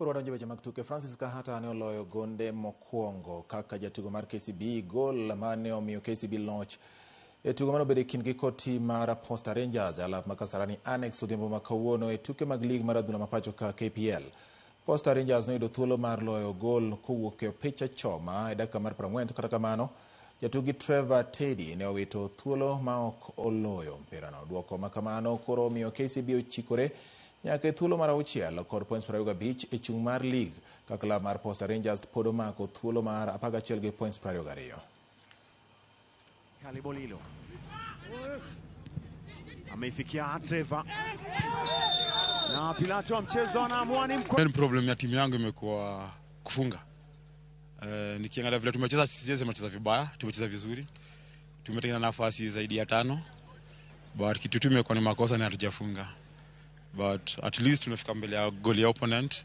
Koro wadonjo weche mag tuke. Francis Kahata ne oloyo gonde mokwongo kaka jatugo mar KCB, gol mane omiyo KCB loch e tugo mane obedo e kindgi kod tim mar Posta Rangers e alap ma Kasarani Annex odhiambo ma kawuono e tuke mag lig mar adhula ma pacho ka KPL. Posta Rangers noyudo thuolo mar loyo gol kowuok e opich achoma e dakika mar 40, to kata kamano jatugi Trevor Teddy ne owito thuolo ma ok oloyo mpirano. Duoko ma kamano koro omiyo KCB ochikore nyaka e thuolo mar auchiel kod points 25 e chung' mar lig, ka klab mar Posta Rangers pod omako thuolo mar 11 gi points 22. Kalibolilo ameifikia Trevor na Pilato wa mchezo anaamua ni mko. Main problem ya timu yangu imekuwa kufunga. Nikiangalia vile tumecheza, sisi tumecheza vibaya, tumecheza vizuri. Tumetengeneza nafasi zaidi ya 5. But kitu tu imekuwa ni makosa na hatujafunga. But at least tumefika mbele ya goal ya opponent.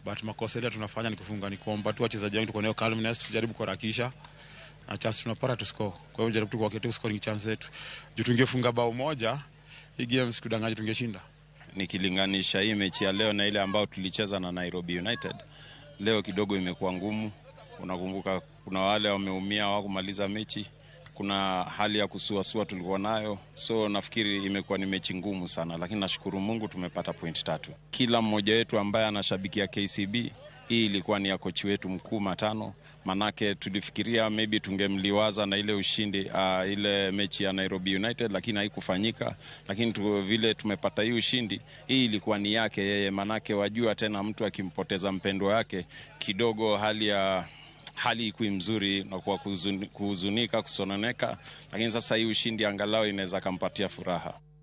But makosa ile tunafanya ni kufunga, ni kuomba tu wachezaji wangu tuko nayo calmness, tusijaribu kuharakisha. Na chance tunapata tu score. Kwa hiyo jaribu tu kwa kitu scoring chance yetu. Juu tungefunga bao moja, hii game sikudanganya tungeshinda. Nikilinganisha hii mechi ya leo na ile ambayo tulicheza na Nairobi United, leo kidogo imekuwa ngumu. Unakumbuka kuna wale wameumia hawakumaliza mechi, kuna hali ya kusuasua tulikuwa nayo, so nafikiri imekuwa ni mechi ngumu sana, lakini nashukuru Mungu tumepata point 3. Kila mmoja wetu ambaye anashabikia KCB, hii ilikuwa ni ya kochi wetu mkuu Matano, manake tulifikiria maybe tungemliwaza na ile ushindi, ile mechi ya Nairobi United, lakini haikufanyika. Lakini vile tumepata hii ushindi, hii ilikuwa ni yake yeye, manake wajua tena mtu akimpoteza mpendwa wake kidogo hali ikui mzuri na kwa kuhuzunika, kusononeka, lakini sasa hii ushindi angalau inaweza kampatia furaha.